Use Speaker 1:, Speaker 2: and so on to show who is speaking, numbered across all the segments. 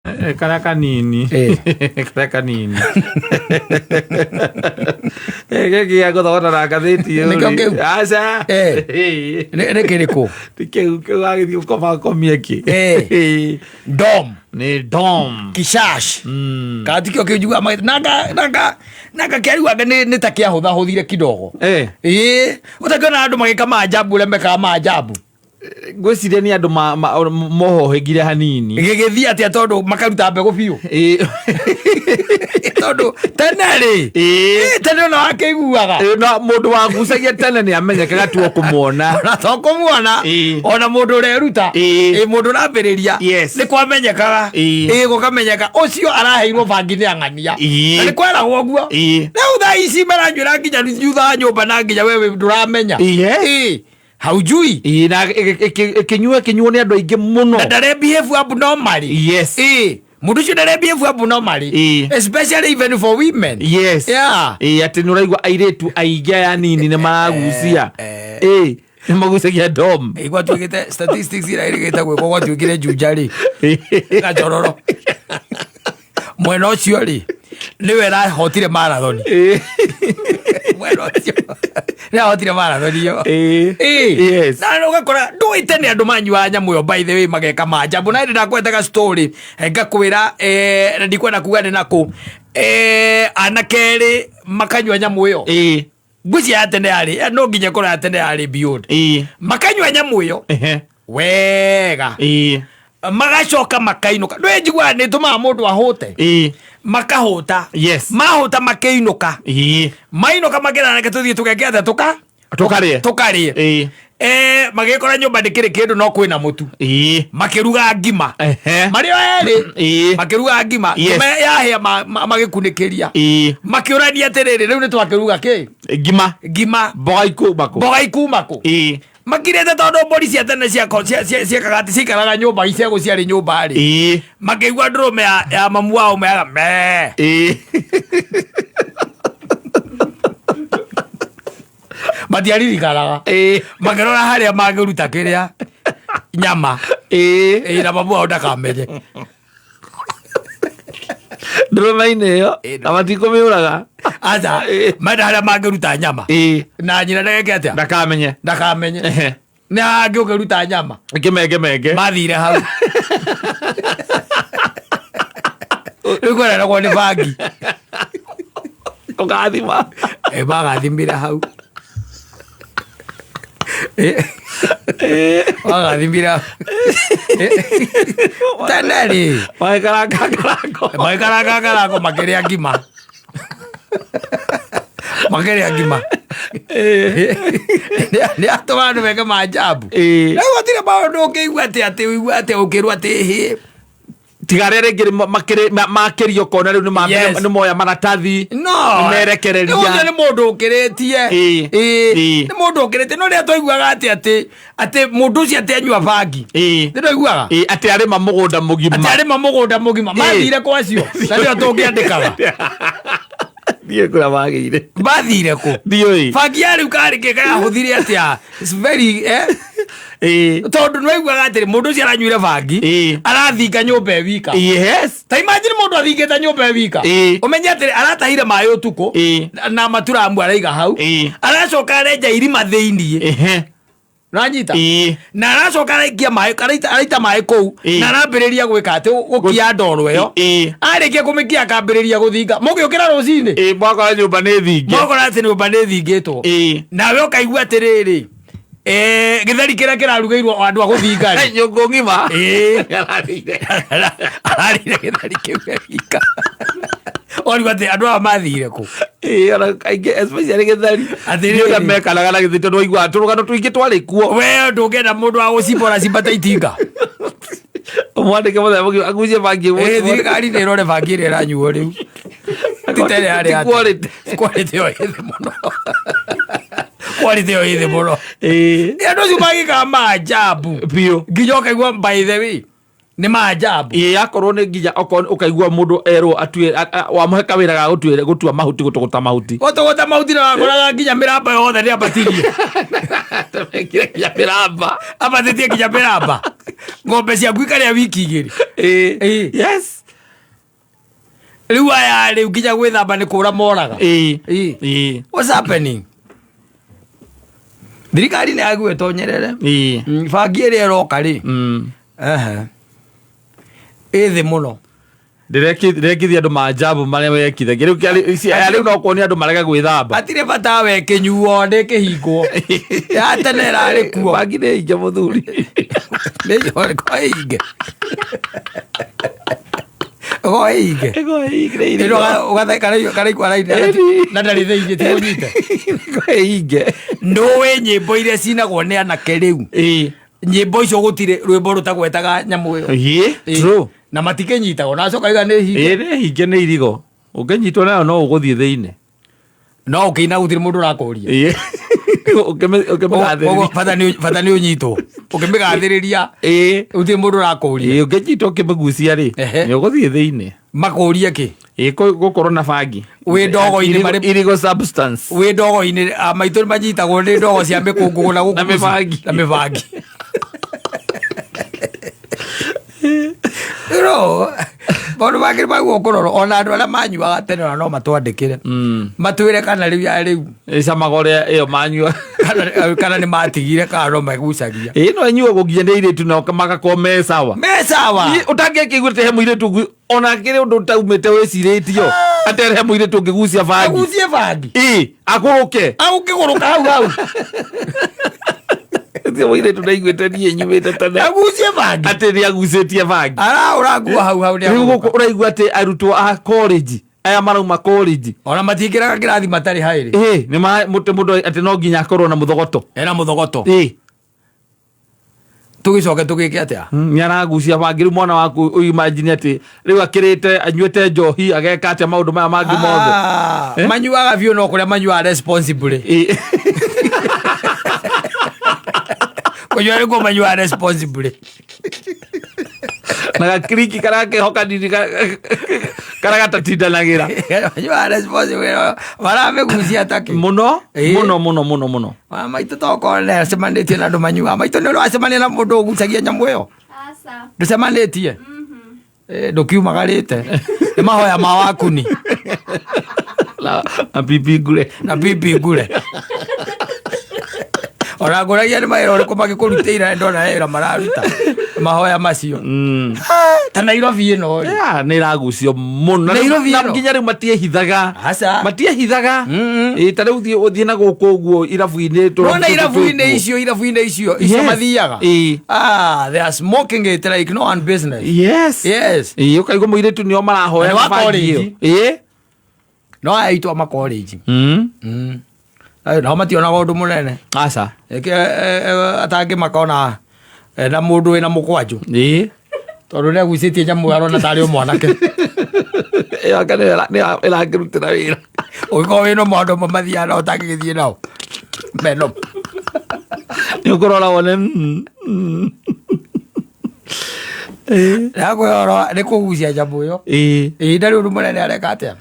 Speaker 1: Karĩa kanini. Karĩa kanini. Gĩkĩ gĩa gũthogota na ngathĩti ĩyo
Speaker 2: Nĩkĩo
Speaker 1: rĩ.
Speaker 2: kĩu?
Speaker 1: Aca.
Speaker 2: Nĩ kĩrĩkũ?
Speaker 1: Nĩ kĩu kĩu wagĩthiĩ gũkoma komie kĩ.
Speaker 2: Dom.
Speaker 1: Nĩ dom.
Speaker 2: Kishash. Kana tikĩo kĩu njiguaga nanga nanga nanga kĩariwanga nĩ ta kĩahũthahũthire kidogo. Ĩĩ, ũtakĩona andũ magĩka maajabu ũrĩa mekaga maajabu.
Speaker 1: Ngwĩciria nĩ andũ mohohĩgire hanini.
Speaker 2: Gĩgĩthiĩ atĩa tondũ makaruta mbegũ biũ? Tondũ tene rĩ, tene ona wakĩiguaga.
Speaker 1: Na mũndũ wagucagia tene nĩ amenyekaga tu kũmuona.
Speaker 2: Ona to kũmuona. Ona mũndũ ũreruta. Mũndũ ũrambĩrĩria. Nĩ kwamenyekaga. Gũkamenyeka ũcio araheirwo bangi nĩ ang'ania. Na nĩ kweragwo ũguo. Rĩu thaa ici maranyuĩra nginya thutha wa nyũmba na nginya wewe ndũramenya. Haujui.
Speaker 1: Na ĩkĩnyuo ĩkĩnyuo nĩ andũ aingĩ mũno.
Speaker 2: Na ndare behave abnormally. Mũndũ ũcio ndare behave abnormally. Especially even for women.
Speaker 1: Atĩ nĩ ũraigua airĩtu aingĩ aya nini nĩ maragucia. Nĩ magucagia dom.
Speaker 2: Gwatuĩkĩte statistics ira ĩrĩgĩte gwĩkwo gwatuĩkire Juja rĩ gachororo mwena ũcio rĩ nĩwe ĩrahotire marathoni. Mwena ũcio nĩ ahotire marathoni ĩyo. Na ũgakora ndũĩ tene andũ manyuaga nyamũ ĩyo, by the way, mageka manjambo na hĩndĩ ndakwetaga story, ngakwĩra, na ndikwenda kuga nĩ nakũ, anake erĩ makanyua nyamũ ĩyo. Ngwĩciria ya tene yarĩ, no nginya ĩkorwo ya tene yarĩ beyond. Makanyua nyamũ ĩyo wega, magacoka makainũka. Ndũĩ njiguaga nĩ ĩtũmaga mũndũ ahũte. Makahũta. Mahũta makĩinũka. Mainũka makĩra reke tũthiĩ tũgeke atĩa, tũka
Speaker 1: Tũkarĩe.
Speaker 2: Tũkarĩe. Magĩkora nyũmba ndĩkĩrĩ kĩndũ no kwĩna mũtu. Makĩruga ngima. Marĩ o erĩ. Makĩruga ngima. Ngima yahĩa magĩkunĩkĩria. Makĩũrania atĩrĩrĩ, rĩu nĩ twakĩruga kĩ?
Speaker 1: Ngima.
Speaker 2: Ngima.
Speaker 1: Mboga ikuma kũ?
Speaker 2: Mboga ikuma kũ? Makirĩte tondũ mbũri cia tene ciekaga atĩ ciikaraga nyũmba, icegũ ciarĩ nyũmba rĩ. Makĩigua ndũrũme ya mamu wao meaga mee. Matiaririkanaga. Makĩrora harĩa mangĩruta kĩrĩa nyama. Na mamu wao ndakamenye.
Speaker 1: Ndũrũme-inĩ ĩyo na matikũmĩũraga.
Speaker 2: Aca, menda harĩa mangĩruta nyama. Na nyina ndageke atĩa?
Speaker 1: Ndakamenye.
Speaker 2: Ndakamenye. Nĩ hangĩ ũkĩruta nyama.
Speaker 1: Kĩmengemenge.
Speaker 2: Mathire hau. Rĩu kwereragwo nĩ bangi.
Speaker 1: Ũgathima.
Speaker 2: Magathimĩra hau. Magathimĩra. Tene rĩ.
Speaker 1: Magĩkaranga ngarango.
Speaker 2: Magĩkaranga ngarango makĩrĩa ngima. Makĩrĩa ngima. Nĩ atũma andũ meke maajabu. Rĩu gũtirĩ maũndũ ũngĩigua atĩ ũigua atĩ ũkĩrwo atĩ hĩ.
Speaker 1: Tiga arĩa rĩngĩ makĩria ũkona rĩu nĩ moya maratathi.
Speaker 2: No.
Speaker 1: Nĩ merekereria.
Speaker 2: Ũcio nĩ mũndũ ũkĩrĩtie. Nĩ mũndũ ũkĩrĩtie. No rĩrĩa twaiguaga atĩ mũndũ ũcio atĩ anyua bangi. Nĩ twaiguaga?
Speaker 1: Atĩ arĩma mũgũnda mũgima.
Speaker 2: Atĩ arĩma mũgũnda mũgima. Mathire kwacio. Na nĩo tũngĩandĩkaga.
Speaker 1: Ndiũĩ kũrĩa magĩire.
Speaker 2: Mathire kũ?
Speaker 1: Ndiũĩ.
Speaker 2: Bangi ya rĩu karĩ kĩ kayahũthire atĩa? It's very, Tondũ nĩ waiguaga atĩrĩ, mũndũ ũcio aranyuire bangi, arathinga nyũmba e wika. Ta imagine mũndũ athingĩte nyũmba e wika. Ũmenye atĩrĩ, aratahire maĩ ũtukũ, na maturamu araiga hau. Aracoka arenja irima thĩiniĩ. Ũranyita? Na aracoka araikia maĩ, araita maĩ kũu, na arambĩrĩria gwĩka atĩ gũkia ndoro ĩyo. Arĩkia kũmĩkia akambĩrĩria gũthinga. Mũgĩũkĩra rũcinĩ.
Speaker 1: Mwakora nyũmba nĩ thinge.
Speaker 2: Mwakora atĩ nyũmba nĩ thingĩtwo. Nawe ũkaigua atĩrĩrĩ, gĩtheri kĩrĩa kĩrarugĩirwo andũ a gũthinga rĩ.
Speaker 1: Nyũngũ ng'ima.
Speaker 2: Ararĩire. Ararĩire gĩtheri kĩu gĩika. Ũrigwo atĩ andũ aya mathire kũ?
Speaker 1: Ona kaingĩ especially gĩtheri.
Speaker 2: Atĩrĩrĩ.
Speaker 1: Nĩ ũrĩa mekanaga na gĩtheri tondũ waiguaga tũrũgano tũingĩ twarĩ kuo.
Speaker 2: We ndũngĩenda mũndũ wa gũcimba ũracimba ta itinga.
Speaker 1: Ũmwandĩke mũthenya mũgima agucie bangi ĩmwe.
Speaker 2: Thirikari nĩ ĩrore bangi ĩrĩa ĩranyuo rĩu. Ti ta ĩrĩa yarĩ
Speaker 1: Ti
Speaker 2: ya tene.
Speaker 1: quality.
Speaker 2: Quality ĩyo ĩ thĩ mũno. Quality ĩyo ĩ thĩ mũno. Nĩ andũ acio magĩkaga maajabu.
Speaker 1: Biũ.
Speaker 2: Nginya ũkaigua by the way nĩ maajabu.
Speaker 1: Akorwo nĩ nginya okorwo ũkaigua mũndũ erwo atue wamũhe kawĩra ga gũtua mahuti, gũtũgũta mahuti.
Speaker 2: Gũtũgũta mahuti na wakoraga nginya mĩramba yothe nĩ ambatirie.
Speaker 1: Mekire nginya mĩramba.
Speaker 2: Ambatĩtie nginya mĩramba. Ng'ombe ciaku ikarĩa wiki igĩrĩ. Rĩu aya rĩu nginya gwĩthamba nĩ kũra moraga.
Speaker 1: Ĩĩ.
Speaker 2: Ĩĩ.
Speaker 1: Ĩĩ.
Speaker 2: What's happening? Thirikari nĩ yagĩrĩirwo ĩtonyerere.
Speaker 1: Ĩĩ.
Speaker 2: Bangi ĩrĩa ĩroka rĩ, ehe, ĩ thĩ mũno.
Speaker 1: Ndĩrekithia andũ manjabu marĩa wekithagia rĩu aya rĩu no kuonia andũ marega gwĩthamba.
Speaker 2: Hatirĩ bata we kĩnyuo nĩ kĩhingwo. Ya tene ĩrarĩ kuo.
Speaker 1: Bangi nĩ hinge mũthuri.
Speaker 2: Nĩ go ĩhinge. Go ĩhinge.
Speaker 1: Ĩgo ĩhinge
Speaker 2: Ĩno ũgathe karaikwa raini na ndarĩ thĩinĩ ti ũnyite.
Speaker 1: Ĩgo ĩhinge.
Speaker 2: Ndũĩ nyĩmbo iria cinagwo nĩ anake rĩu.
Speaker 1: Ĩĩ.
Speaker 2: Nyĩmbo icio gũtirĩ rwĩmbo rũtagwetaga nyamũ ĩyo.
Speaker 1: Ĩĩ.
Speaker 2: Ĩĩ.
Speaker 1: True.
Speaker 2: Na matikĩnyitagwo na acoka iga nĩ hinge.
Speaker 1: Ĩĩ nĩ hinge nĩ irigo. Ũngĩnyitwo nayo no ũgũthiĩ thĩinĩ.
Speaker 2: No ũkĩina gũtirĩ mũndũ ũrakũria.
Speaker 1: Ĩĩ. Ũkĩmĩgathĩrĩria.
Speaker 2: Bata nĩ ũnyitwo. Ũkĩmĩgathĩrĩria
Speaker 1: Ĩĩ.
Speaker 2: gũtirĩ mũndũ ũrakũria.
Speaker 1: Ĩĩ ũngĩnyitwo ũkĩmĩgucia rĩ,
Speaker 2: Ehe.
Speaker 1: nĩ ũgũthiĩ thĩinĩ.
Speaker 2: Makũrie kĩ?
Speaker 1: Ĩĩ gũkorwo na bangi.
Speaker 2: Wĩ ndogo-inĩ
Speaker 1: Irigo-
Speaker 2: marĩ-
Speaker 1: irigo substance.
Speaker 2: Wĩ ndogo-inĩ a maitũ nĩ manyitagwo nĩ ndogo cia mĩkũngũgũ na gũkũ
Speaker 1: Na mĩbangi.
Speaker 2: Na mĩbangi. You know, maũndũ mangĩ nĩ magwo kũrorwo ona andũ arĩa manyuaga tene ona no matwandĩkĩre matwĩre kana rĩu ya rĩu
Speaker 1: Ĩcamaga ũrĩa ĩyo manyua.
Speaker 2: kana nĩ matigire kana no megucagia.
Speaker 1: Ĩĩ no ĩnyuagwo nginya nĩ airĩtu nao magakorwo me sawa.
Speaker 2: Me sawa.
Speaker 1: Ĩ, ũtangĩakĩigua atĩ he mũirĩtu ũngĩ ona kĩrĩ ũndũ ũtaumĩte wĩcirĩtio atĩ he mũirĩtu ũngĩgucia bangi.
Speaker 2: Agucie bangi.
Speaker 1: Ĩ, agũrũke.
Speaker 2: Agũkĩgũrũka hau hau.
Speaker 1: Ũcio mũirĩtu ndaiguĩte niĩ nyumĩte tene.
Speaker 2: Agucie bangi.
Speaker 1: Atĩ nĩ agucĩtie bangi.
Speaker 2: Araũra nguo hau hau nĩ
Speaker 1: Rĩu gũkũ
Speaker 2: agũrũka.
Speaker 1: ũraigua atĩ arutwo a college aya marauma college
Speaker 2: Ona matiingĩraga kĩrathi matarĩ haĩrĩ.
Speaker 1: Ĩ, nĩ ma mũtĩ mũndũ atĩ no nginya akorwo na mũthogoto.
Speaker 2: Ena mũthogoto.
Speaker 1: Ĩ,
Speaker 2: Tũgĩcoke tũgĩke atĩa?
Speaker 1: nĩ aragucia bangi rĩu mwana waku ũimagine atĩ rĩu akĩrĩte anyuĩte njohi ageka atĩa maũndũ maya mangĩ mothe.
Speaker 2: Ah,
Speaker 1: Eh?
Speaker 2: Manyuaga biũ no kũrĩa manyuaga responsibly.
Speaker 1: Ĩ.
Speaker 2: Kũnyua nĩkuo manyuaga responsibly.
Speaker 1: Na gakiriki karĩa keho kanini karĩa gatatindanagĩra.
Speaker 2: Manyuaga responsibly. Maramĩgucia takĩ.
Speaker 1: Mũno
Speaker 2: Ĩ.
Speaker 1: mũno mũno mũno mũno.
Speaker 2: Ma- Maitũ tokorwo nĩ acemanĩtie na andũ manyuaga. Maitũ nĩ ũrĩ wacemania na mũndũ ũgucagia nyamũ ĩyo?
Speaker 3: Aca.
Speaker 2: Ndũcemanĩtie? Eh, ndũkiumagarĩte. Nĩ mahoya ma wakuni
Speaker 1: Na pipi ngure.
Speaker 2: na bibi ngure. Ona ngũragia nĩ mawĩra ũrĩkũ magĩkũrutĩire ndona wĩra mararuta. Mahoya macio. Ta Nairobi ĩno rĩ.
Speaker 1: Yeah, nä ĩragucio mũno Na
Speaker 2: Nairobi
Speaker 1: na
Speaker 2: ĩno?
Speaker 1: nginya rĩu matiĩhithaga
Speaker 2: Aca.
Speaker 1: matiĩhithaga Ĩ, ta rĩu ũthiĩ na gũkũ ũguo irabu-inĩ tũrabu
Speaker 2: Nona
Speaker 1: tũtũ
Speaker 2: irabu-inĩ
Speaker 1: twĩkuo.
Speaker 2: icio irabu-inĩ icio icio
Speaker 1: Yes.
Speaker 2: mathiaga.
Speaker 1: Ĩ.
Speaker 2: Ah, they are smoking it like no one business.
Speaker 1: Yes.
Speaker 2: Yes.
Speaker 1: Ĩ, ũkaigua mũirĩtu nĩo marahoya
Speaker 2: Na nĩ wa
Speaker 1: na bangi ĩyo.
Speaker 2: college.
Speaker 1: Ĩ.
Speaker 2: No aya aitũ a makorĩnji. Ayo nao mationaga ũndũ mũnene.
Speaker 1: Aca.
Speaker 2: Eke atangĩ makona na mũndũ wĩna mũkwanjũ.
Speaker 1: Ĩ.
Speaker 2: Tondũ nĩ agucĩtie nyamũ arona tarĩ o mwanake.
Speaker 1: Ĩyo anga nĩyo ĩrakĩrutĩra wĩra.
Speaker 2: Ũngĩkorwo wĩna maũndũ amwe mathiaga nao ũtangĩgĩthiĩ nao. Meno.
Speaker 1: Nĩ ũkũrora wone
Speaker 2: Nakwĩrora nĩ kũgucia nyamũ ĩyo.
Speaker 1: Ĩ.
Speaker 2: Ĩ ndarĩ ũndũ mũnene areka atĩa.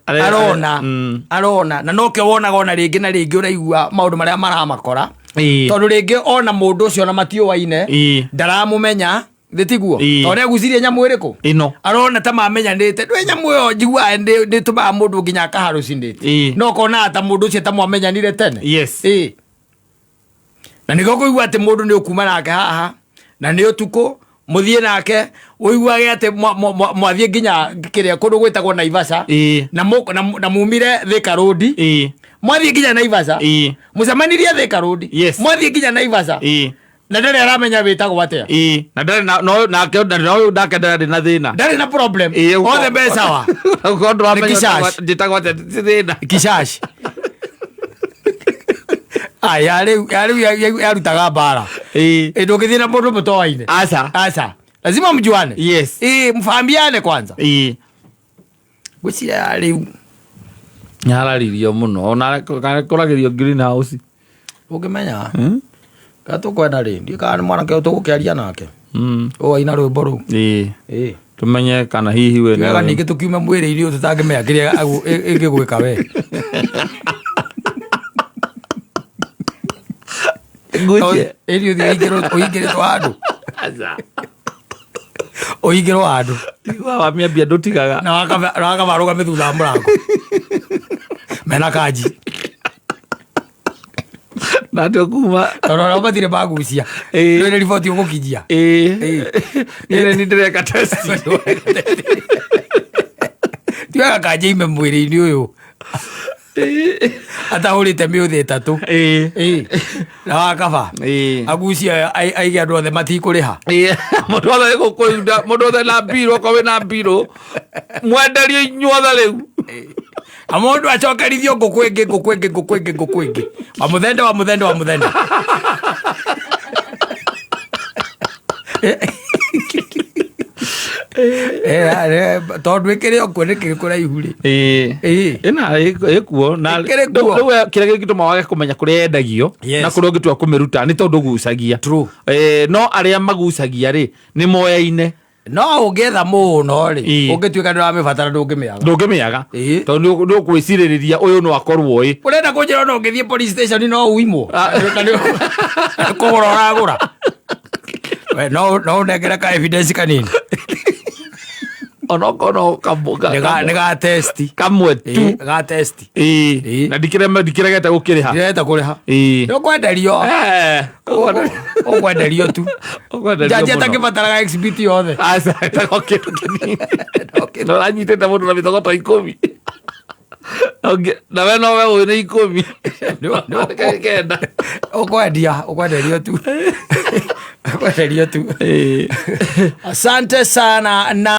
Speaker 2: Arona arona na nokĩo wonaga ona rĩngĩ na rĩngĩ ũraigua maũndũ marĩa maramakora
Speaker 1: Ĩ.
Speaker 2: tondũ rĩngĩ ona mũndũ ũcio ona matiũaine
Speaker 1: Ĩ.
Speaker 2: ndaramũmenya thĩ tiguo
Speaker 1: Ĩ.
Speaker 2: tondũ nĩagucirie nyamũ ĩrĩkũ
Speaker 1: Ĩno.
Speaker 2: arona ta mamenyanĩte ndwĩ nyamũ ĩyo njiguaga nĩ tũmaga mũndũ nginya akaharucinate
Speaker 1: Ĩ.
Speaker 2: no konaga ta mũndũ ũcio ta mwamenyanire tene
Speaker 1: Yes.
Speaker 2: Ĩ. Na nĩkĩo kũigua atĩ mũndũ nĩ ũkuma nake haha na nĩ ũtukũ mũthiĩ nake ũiguage atĩ mwathiĩ nginya kĩrĩa kũndũ gwĩtagwo Naivasha
Speaker 1: Ĩ.
Speaker 2: na mumire Thika Road.
Speaker 1: Ĩ.
Speaker 2: Mwathiĩ nginya Naivasha.
Speaker 1: Ĩ.
Speaker 2: Mũcemanirie Thika Road.
Speaker 1: Yes.
Speaker 2: Mwathiĩ nginya Naivasha.
Speaker 1: Ĩ.
Speaker 2: Na ndarĩ aramenya wĩtagwo atĩa.
Speaker 1: Ĩ. Na ndarĩ na no nake na no nake ndarĩ na thĩna.
Speaker 2: Ndarĩ na problem.
Speaker 1: Ĩ,
Speaker 2: Othe me sawa.
Speaker 1: Ũkorwo ndũramenya
Speaker 2: Nĩ kishash.
Speaker 1: njĩtagwo atĩa ti thĩna.
Speaker 2: Kishash. Ah, ya rĩu ya rĩu yarutaga mbara.
Speaker 1: Ĩ.
Speaker 2: Ĩ, ndũngĩthiĩ na mũndũ mũtoaine.
Speaker 1: Aca.
Speaker 2: Aca. Lazima mjuane.
Speaker 1: Yes.
Speaker 2: Ĩ, mfahamiane kwanza.
Speaker 1: Ĩ.
Speaker 2: Ngwĩciria ya rĩu
Speaker 1: Nĩhararirio mũno ona kũragĩrio greenhouse.
Speaker 2: ũngĩmenya kana tũkwenda rĩ ndiũ kana nĩ mwanake ũyũ tũgũkĩaria nake
Speaker 1: Mm.
Speaker 2: ũyũ aina rwĩmbo rũu.
Speaker 1: Ĩ.
Speaker 2: Ĩ.
Speaker 1: Tumenye kana hihi we
Speaker 2: Wega ningĩ tũkiume mwĩrĩ-inĩ ũyũ tũtangĩmenya kĩrĩa ĩngĩgwĩka we.
Speaker 1: Ngwĩcie.
Speaker 2: Ĩni ũthiĩ ũhingĩrĩtwo handũ.
Speaker 1: Aca.
Speaker 2: Ũhingĩrwo handũ.
Speaker 1: Igua wamĩambia ndũtigaga.
Speaker 2: Na wakaba arũgame thutha wa mũrango mena kanji.
Speaker 1: Na atĩ ũkuma.
Speaker 2: Tondũ ona matirĩ magucia.
Speaker 1: Ĩĩ.
Speaker 2: Ndũĩ nĩ riboti ũgũkinyia.
Speaker 1: Ĩĩ.
Speaker 2: Ĩĩ.
Speaker 1: Niĩ nĩ ndĩreka test.
Speaker 2: Ti wega kanja ime mwĩrĩ-inĩ ũyũ atahũrĩte mĩũthĩ 3.
Speaker 1: Ĩĩ.
Speaker 2: Ĩĩ. Na wakaba
Speaker 1: Ĩĩ.
Speaker 2: agucie aige andũ othe matikũrĩha.
Speaker 1: Ĩĩ. Mũndũ wothe gũkũ mũndũ wothe na mbirũ, okorwo wĩna mbirũ mwenderio inyuothe rĩu.
Speaker 2: Na mũndũ acokerithio ngũkũ ĩngĩ, ngũkũ ĩngĩ, ngũkũ ĩngĩ, ngũkũ ĩngĩ, wa mũthende, wa mũthende, wa mũthende. Tondũ ĩkĩrĩ o kuo nĩkĩrĩ kũraihu rĩ.
Speaker 1: Ĩĩ.
Speaker 2: Ĩĩ.
Speaker 1: Ĩna ĩkuo na
Speaker 2: Ĩkĩrĩ kuo.
Speaker 1: rĩu kĩrĩa gĩgĩtũma wage kũmenya kũrĩa yendagio
Speaker 2: Yes.
Speaker 1: na kũrĩa ũngĩtua kũmĩruta nĩ tondũ ũgucagia.
Speaker 2: True.
Speaker 1: Ĩĩ, no arĩa magucagia rĩ nĩ moyaine.
Speaker 2: No ũngĩetha mũno rĩ,
Speaker 1: Ĩĩ.
Speaker 2: ũngĩtuĩka ndũramĩbatara ndũngĩmĩaga.
Speaker 1: Ndũngĩmĩaga.
Speaker 2: Ĩĩ.
Speaker 1: Tondũ nĩ ũkwĩcirĩrĩria ũyũ no akorwo ĩ.
Speaker 2: Ũrenda kũnjĩra no ũngĩthiĩ police station no uimwo? Kũgũra ũragũra. We, no ũnengere ka evidence kanini.
Speaker 1: Onokorwo no
Speaker 2: Nĩ ga test.
Speaker 1: kamwe tu.
Speaker 2: Ĩĩ, ga test.
Speaker 1: Ĩĩ.
Speaker 2: Ĩĩ.
Speaker 1: Na ndikiregete gũkĩrĩha.
Speaker 2: Ndireta kũrĩha.
Speaker 1: Ĩĩ.
Speaker 2: Nĩ ũkwenderio.
Speaker 1: Eh,
Speaker 2: Ũkwenderio tu.
Speaker 1: ũkwenderio
Speaker 2: Njanji
Speaker 1: mũno.
Speaker 2: atakĩbataraga exhibit yothe.
Speaker 1: Aca, etagwo kĩndũ kĩnini. Na ũranyitĩte mũndũ na mĩthogoto 10. Na we nowe ũĩ nĩ 10. 9.
Speaker 2: Ũkwendia, ũkwenderio tu. Ũkwenderio tu.
Speaker 1: Ĩĩ.
Speaker 2: Asante sana na